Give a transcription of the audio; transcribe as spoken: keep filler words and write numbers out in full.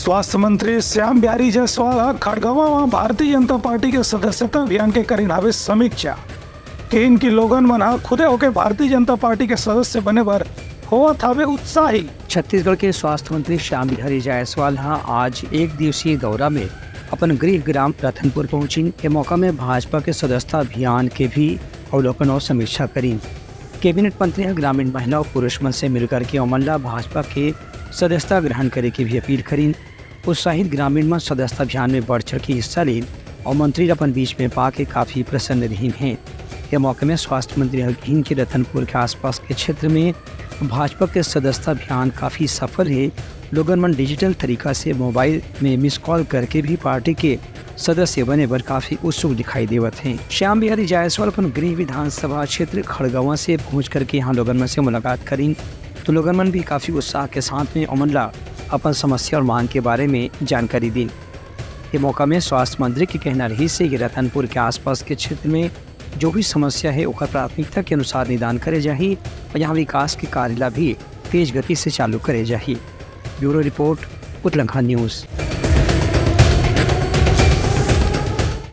स्वास्थ्य मंत्री श्याम बिहारी जायसवाल ह खड़गवां म भारतीय जनता पार्टी के सदस्यता अभियान के करिन हावे समीक्षा। किहिन कि लोगन मन ह खुदे होके भारतीय जनता पार्टी के सदस्य बने बर होवत हावे उत्साही। छत्तीसगढ़ के स्वास्थ्य मंत्री श्याम बिहारी जायसवाल ह आज एक दिवसीय दौरा में अपन गृह ग्राम रतनपुर पहुंचिन। ए मौका में भाजपा के सदस्यता अभियान के भी अवलोकन और समीक्षा करिन। कैबिनेट मंत्री ह ग्रामीण महिला और पुरुष मन से मिलकर के ओमन ला भाजपा के सदस्यता ग्रहण करे के भी अपील करिन। उत्साहित ग्रामीण मन सदस्यता अभियान में बढ़ चढ़ के हिस्सा लीन और मंत्री ला अपन बीच में पाके काफी प्रसन्न रहिन हे। ए मौके में स्वास्थ्य मंत्री ह किहिन कि रतनपुर के आसपास के क्षेत्र में भाजपा के सदस्यता अभियान काफी सफल हे। लोगन मन डिजिटल तरीका से मोबाइल में मिस कॉल करके भी पार्टी के सदस्य बने बर काफी उत्सुक दिखाई देवत हे। श्याम बिहारी जायसवाल अपन गृह विधानसभा क्षेत्र खड़गवां से पहुंच करके यहाँ लोगन मन से मुलाकात करिन, तो लोगन मन भी काफी उत्साह के साथ में ओमन ला अपन समस्या और मांग के बारे में जानकारी दीन। ये मौका में स्वास्थ्य मंत्री के कहना रहिस हे कि रतनपुर के आसपास के क्षेत्र में जो भी समस्या हे, ओकर प्राथमिकता के अनुसार निदान करे जाही और यहाँ विकास के कार्य ला भी तेज गति से चालू करे जाही। Bureau report, Utlangha news.